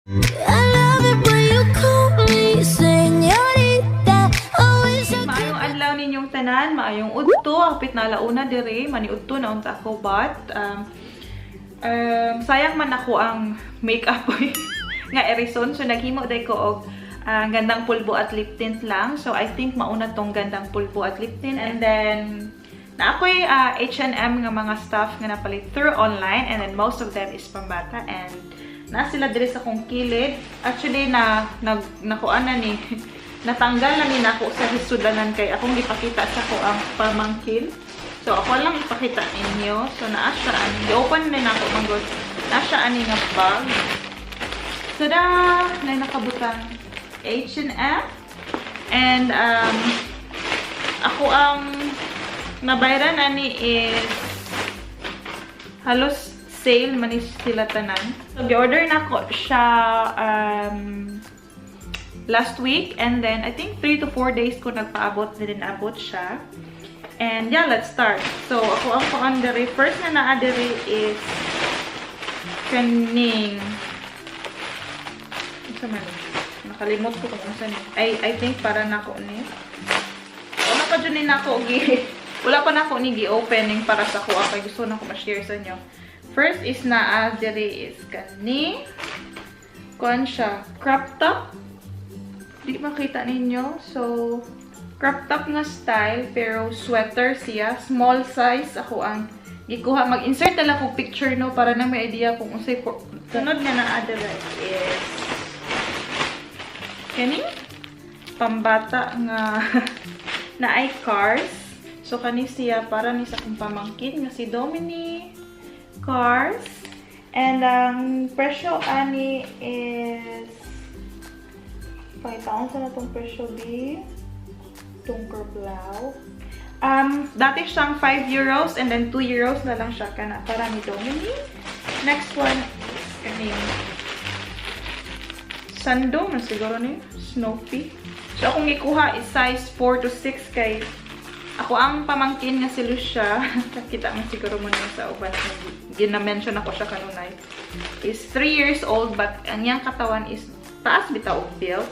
I love it when you call me señorita. I wish I could. Maayong adlaw ninyong tanan, maayong udto, hapit na alauna dire, maniudto na unta ako, but sayang man ako ang makeup nga erison, so naghimo day ko og gandang pulbo at lip tint lang. So I think mauna tong gandang pulbo at lip tint and then na ako'y H&M nga mga stuff nga napalit through online and then most of them is pambata and na sila diri sa akong kilid. Actually, na nag nakuan na ni, natanggal na ni nako sa hisudlanan kay akong gipakita sa ko ang pamangkin. So ako lang ipakita ninyo. So naa siya ani. Gi-open na nako manggod. Naa siya ani nga bag. So da, na nakabutang H&M. And ako ang nabayran ani is halos sale man is sila tanan. So, gi-order na ko siya last week and then I think 3 to 4 days ko nagpaabot din, abot siya. And yeah, let's start. So, ako ang kuan diri, first na naa diri is kaning, unsa man ni? Nakalimot ko kung unsa ni. I think para nako ni. Wala pa jud ni nako gi wala pa nako ni gi-opening para sa kuha kay gusto na ko ma-share sa inyo. First is naa diri is kani. Kuan siya, crop top. Di makita ninyo. So, crop top nga style pero sweater siya. Small size ako ang gikuha. Mag-insert na lang kong picture, no, para na may idea kung unsay sunod nga naa diri is kani pambata nga na ay Cars. So kani siya para ni sa akong pamangkin nga si Domini, Cars. And ang presyo ani is, pakitaon sa na tong presyo B. Dunkelblau. Dati siyang €5 and then €2 na lang siya kana para ni Domini. Next one is kaning sando man siguro ni Snoopy. So akong gikuha is size 4 to 6 kay ako ang pamangkin nga si Lucia, nakita mo siguro mo na sa uban, gina-mention ako siya kanunay, is 3 years old but ang iyang katawan is taas bitaw og built.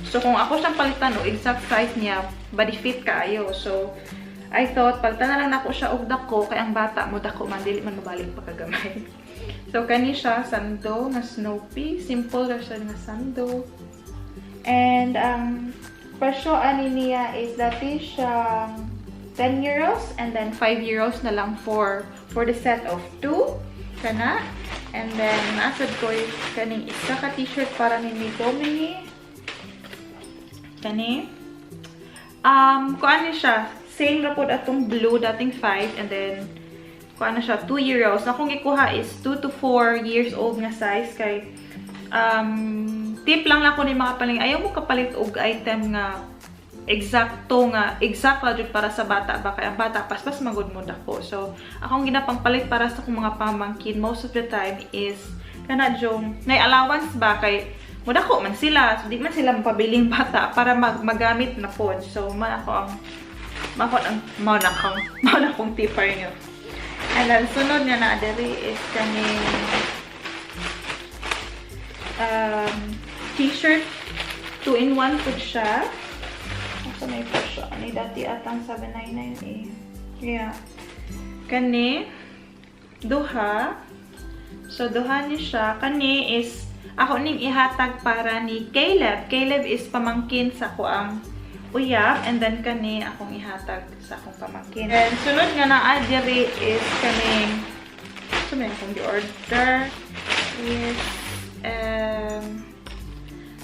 So kung ako siyang palitan og exact size niya, body fit kaayo. So I thought palitan na lang nako siya og dako kay ang bata mo dako man, dili man mabalik pa kagamay. So kani siya sando nga Snoopy, simple ra siya nga sando. And ang presyo ani niya is dati siyang €10 and then €5 na lang for the set of 2 kana. And then nasad ko kaning isa ka t-shirt para ni Domini. Kani. Kuan ni siya, same ra pod atong blue, dating 5 and then kuan na siya €2. Akong gikuha is 2 to 4 years old nga size kay tip lang nako ni mga paling, ayaw mo kapalit og item nga eksakto nga exact ra jud para sa bata ba kay ang bata paspas magud mo dako. So akong ginapangpalit para sa akong mga pamangkin most of the time is kana jung nay allowance ba kay mudako man sila, so di man sila mapabiling bata para magamit na pod. So man ako ang mako ang mao na kang mao na akong tip para niyo. And then sunod nga na diri is kaning t-shirt, 2 in 1 pud siya. Asa may presyo? Ani dati atang 799 eh. Yeah. Kani duha. So duha ni siya. Kani is ako ning ihatag para ni Caleb. Caleb is pamangkin sa ko ang uyab and then kani akong ihatag sa akong pamangkin. And sunod nga naa diri is kaning, so may akong gi-order is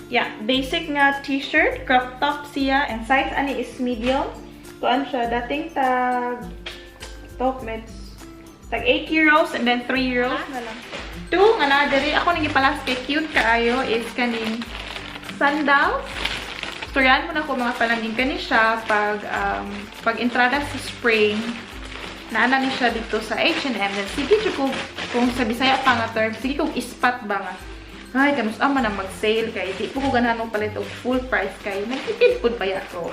yeah, basic nga t-shirt, crop top siya and size ani is medium. Kuan siya dating tag top meds tag €8 and then €3 na lang. Two nga naa diri ako ning gipalas kay cute kaayo is kaning sandals. Storyan mo na ko mga palangin, kani siya pag entrada sa spring, naana ni siya dito sa H&M. Then sige jud ko, kung sa Bisaya pa nga term, sige kog ispat ba nga ay kanus ama na mag-sale kay di po ko ganahan mo palit og full price kay nagtipid pud baya ko.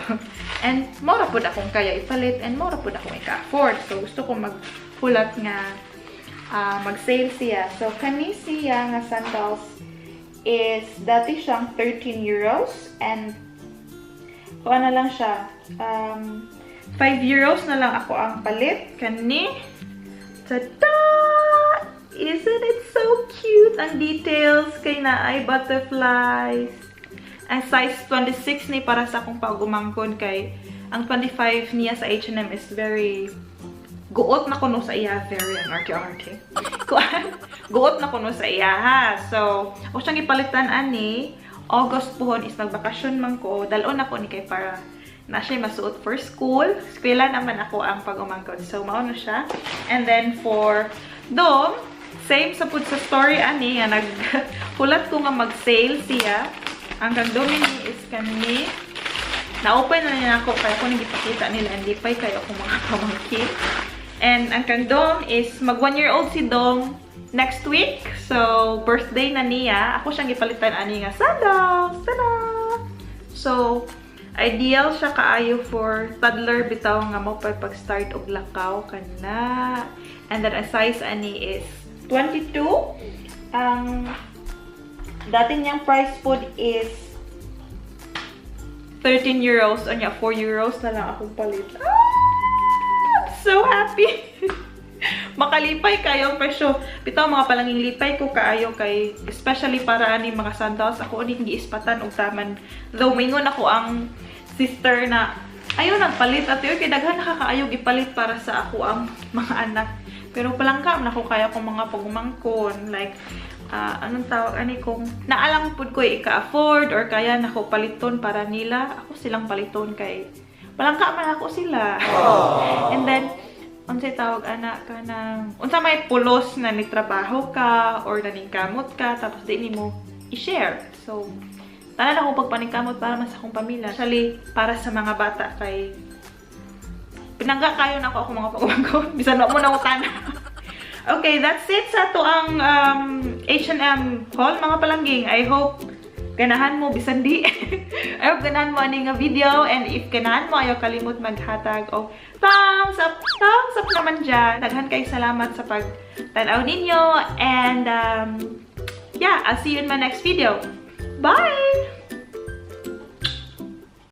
And mora pud akong kaya ipalit and mora pud akong ika-afford. So gusto ko maghulat nga mag-sale siya. So kani siya nga sandals is dati siyang €13 and kuha na lang siya. €5 na lang ako ang palit. Kani. Tada! Isn't it so cute? Ang details kay naay butterflies. Ang size 26 ni para sa akong pagumangkon kay ang 25 niya sa H&M is very guot na kuno sa iya. Very ang arte-arte. Kuan, guot na kuno sa iya ha. So, ako siyang ipalitan ani August puhon is magbakasyon man ko. Dalon ako ni kay para na siya masuot for school. Eskwela naman ako ang pag-umangkon. So, mao na siya. And then for Dom, same sa pud sa story ani nga naghulat ko nga mag-sale siya. Ang kang Domini is kani. Na-open na niya ako kaya ko nagipakita nila hindi pa kayo akong mga pamangkin. And ang kang Dom is mag 1 year old si Dom next week. So, birthday na niya. Ako siyang gipalitan ani nga sandals. Tada! So, ideal siya kaayo for toddler bitaw nga mo pa pag-start og lakaw kana. And then ang size ani is 22. Ang dati niyang price pod is €13. Anya, €4 na lang akong palit. Ah! I'm so happy! Makalipay kayo ang presyo. Bitaw, mga palanging, lipay ko kaayo kay especially para ani mga sandals, ako ani giispatan og taman. Though mingon ako ang sister na ayaw nang palit at kay daghan nakakaayo gipalit para sa ako ang mga anak. Pero palangka man ako kaya kong mga pagumangkon, like anong tawag ani, kung naalang pud ko ika-afford or kaya nako paliton para nila, ako silang paliton kay palangka man ako sila. And then unsay tawag ana, kanang unsa may pulos na ni trabaho ka or naningkamot ka tapos di nimo i-share. So tanan ako pagpaningkamot para mas akong pamilya. Actually, para sa mga bata kay pinangga kayo na ako akong mga pagumangkon. Bisan wa mo na utana. Okay, that's it sa ato ang H&M haul, mga palangging. I hope ganahan mo bisan di. I hope ganahan mo ani nga video, and if ganahan mo, ayaw kalimot maghatag og thumbs up. Thumbs up naman dyan. Daghan kay salamat sa pagtan-aw ninyo and yeah, I'll see you in my next video. Bye!